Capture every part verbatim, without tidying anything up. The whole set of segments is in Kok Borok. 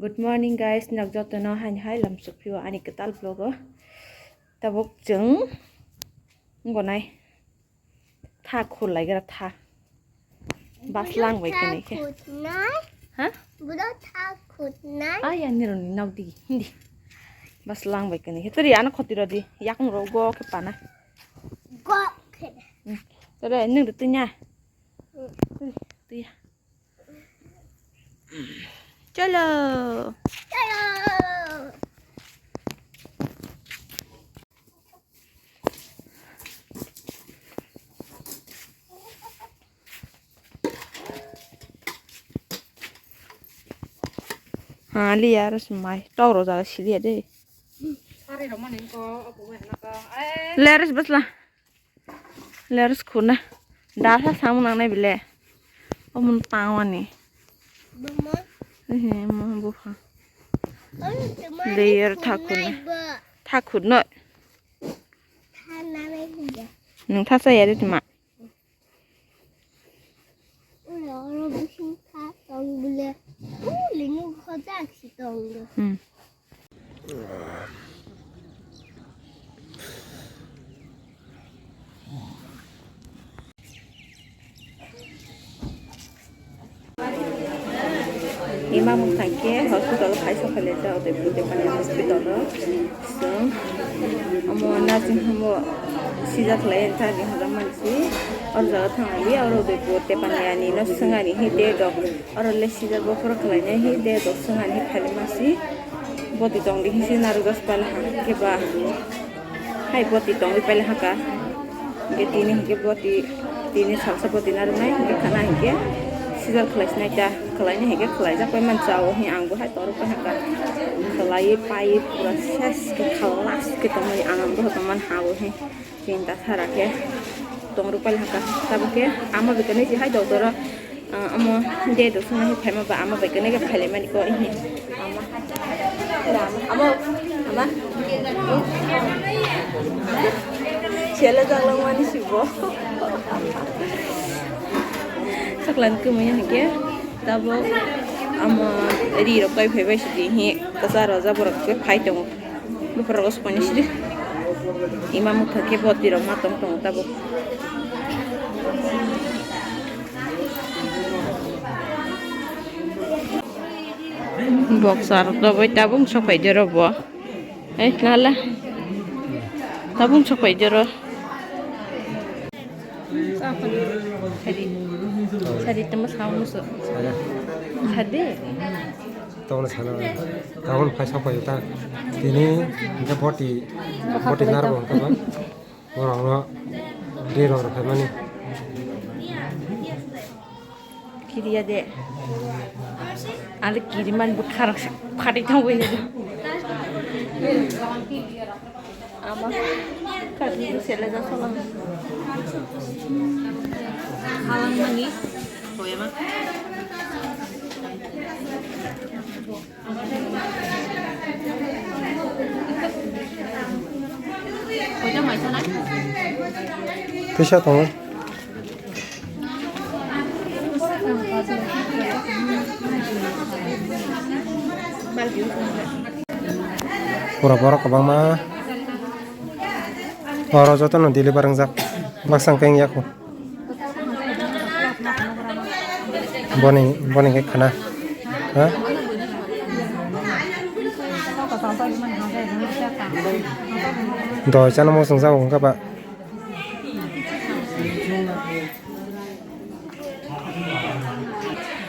Good morning guys, nok jotono haini hai lamsok phio ani kwtal vlog o. Tabuk chwng wngo nai tha khur lai gra tha. Bas lang bai kani khe. Khutnai? Ha? Budo tha khutnai? Ah, ya nironi nok di hindi. Bas lang bai kani khe. Tari ano khoti rodi yakung ro go khe pana. Go khe. Hmm. Tare nung de tunya. Hmm. Tari tuya. Chalo. Chalo. Ha, liya aro smai. Toro jaga siliya de. Leres basla. Leres khuna. Dasa samung nangnai bile. Omun tangwani. Buma. Ehe, mo bupha. Layer thakhuna. Thakhuna. Thananai hiya. Nung thasa ya de tuma. Oro, oro bising kha tong bole. Uli nung khojak si tong do. Hmm. Ima mwthang khe hospital o phai sok khailai jak, Udaipur Tepani hospital o. So, omo nursing home o sijak khlai thani hojak mansi. Oro jaga thangwi oro Udaipur Tepani ani no swngani hi de dok. Oro le sijak bokhorok khlainai hi de dok swngani hi phailaima si. Boti tongdi hi si narwk jas pala ha khe ba. Hai boti tongwi paila ha ka. Hingke tini hingke boti, tini salsa boti narwknai hingke khana hingke sijak khlaisinai ta. Khlainai hingke khlaijak pai mansa o hi ang bo hai torok pai ha ka. Khlaiwi paiwi pura ses khe khalas khe tongmani ang ang boho tongmani ha o hi. Chinta sara khe tongrok pai haka. Tabuk khe ama bai khe nai si hai doctor o, ah, amo de do sona he phaima ba ama bai khe nai khe phailaimani ko ihi. Ama. Ama. Ama. Ama. Sele jalang mani sibo. Saklan kumui hingke tabuk ama ri rok kai phai bai sidi hi kasa roja borok khe phai tongo. Buphuru rok sokoni sidi. Ima mukha khe boti rok ma tong tongo tabuk. Boksa rok bai tabuk sok phai de rok bo. Ei nala. Tabuk sok phai de rok. Sadi. Sadi tamo sao muso. Sadi. Tamo sana. Tamo phai sok phai ta. Tini hingke boti, boti nar bo hingke ba. Borok no ri rok rw phaimani. Kiriya de. Ale kiriman bwkha rok se phatwi thangwi nw. Ama khatwi sele ja solang. Halangmani hoyama. Twisa tongo. Pura borok kwbangma. Oro jotono deliver wngjak. Baksa hwnkhe wngya kho. Boni, boni khe khana. Ha? Doi chana mo swngjak wngkha ba.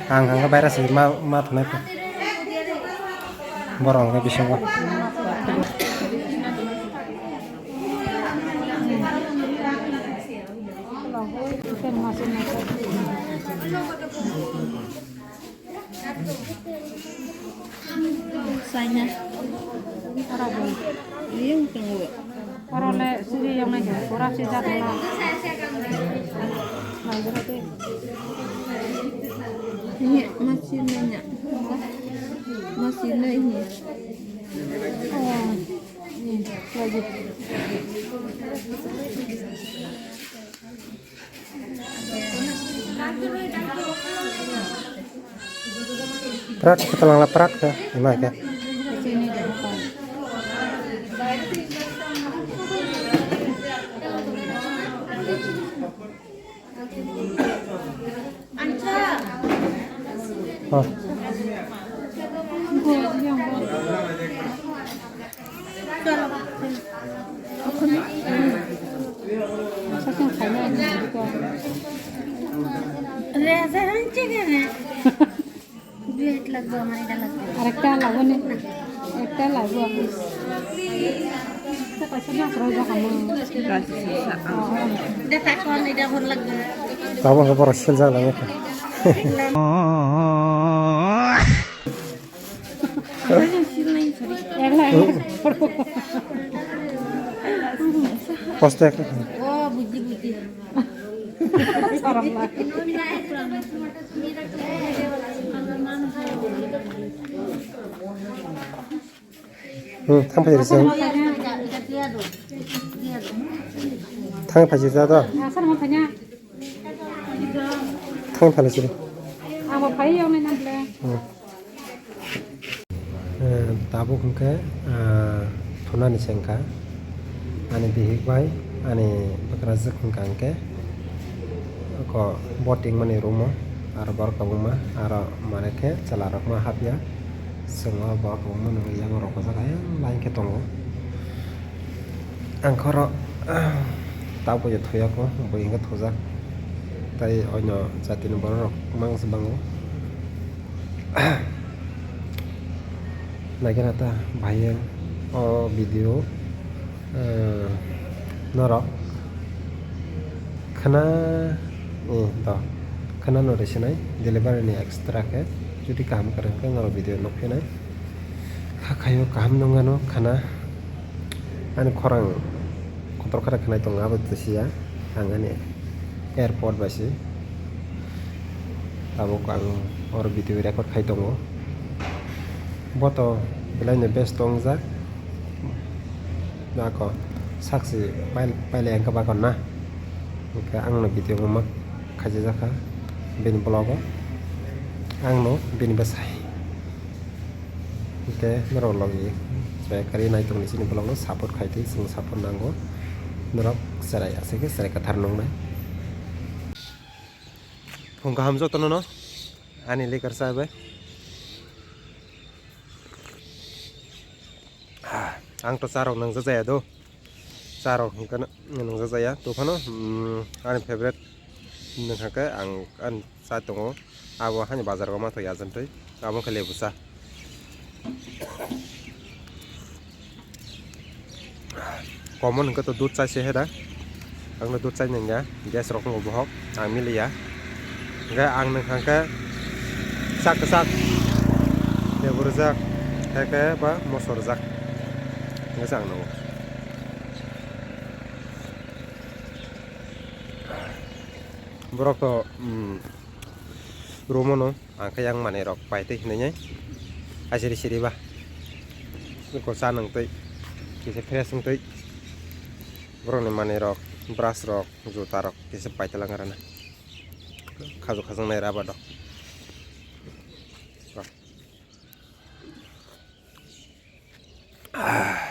Ang hangkha virus ma, ma thwnai kho. Borok hwnkhe bisingo. Saina. Oro bo. Iyung tongo. Oro le suri yang nai pura si jak na. Mai jero te. Ini masih nanya. Masih nanya. Oh. Ini lagi. Prat khe talangla prat khe, ima khe. Oh. Duit lagbo, amar ida lagbo. Arekta lagbo ni. Ekta lagbo. Ekta paisa na khoro ja kamo. Ida takon, ida hor lagbo. Tabo ke borok sel ja lagbo. Ekla, ekla. Poste ekla. Oh, buji, buji. Hmm, thang phai risa. Thang phai risa to. Thang phai risa. Hmm. Eh, tabuk hwnkhe, ah, thunani se wngkha ani bihik bai ani bwkrajwk wngkha hwnkhe, oko boating mani room o aro borok kwbangma aro mane khe chwla rok ma hapya, chwng o borok kwbangma nugwi yang rok o jaga ayang line khe tongo. Ang khoro, ah, tabuk bo thuyako, bo hwnkhe thujak. Tai onyo jatini borok rok mang se bango. Naikhe nata bahai o video, eh, norok khna, eh, to, khna no rwsinai delivery ni extra khe, jodi kaham kwrwng khe norok video nukphinai. Kha khaio kaham nung ano khna. Ani khorang kotor khe khnai tongo, abo tisiya ang ani airport bai se. Tabuk ang oro video record khai tongo. Bo to belai no best tongjak. Nako saksi pail-, pailai ang khe bakon na. Hwnkhe ang no video ma khaijajak kha bini vlog o. Ang no bini bwsai. Hwnkhe norok logi chaya kwrwi nai tongni chini vlog no support khai twi, chwng support nango. Norok cherai aswk khe cherai kwthar nungnai. Phung kaham jotono no ani likar cha bai. Ang to charok nangja jaya do. Charok hwnkhe nangja jaya. Tophano, mm, ani favorite wngkha khe ang ani cha tongo. Abo hani bazar o ma thai ajantwi. Abo khe lebu cha. Common hwnkhe to dudh chai se heda. Ang no dudh chai nangya. Gas rok no bohok. Ang miliya. Hwnkhe ang nung kha khe sak kwchak, lebu rwjak, khe khe ba moso rwjak. Hwnkhe se ang nungo. Borok to, mm, room o no, ang khe yang manwi rok pai twi hinwi nai. Asiri siri ba. Eko cha nung twi, kisa fresh wng twi. Borok ni manwi rok, brush rok, juta rok kisa pai twi lang rana. Khajak khajak nai rubber rok. Ah,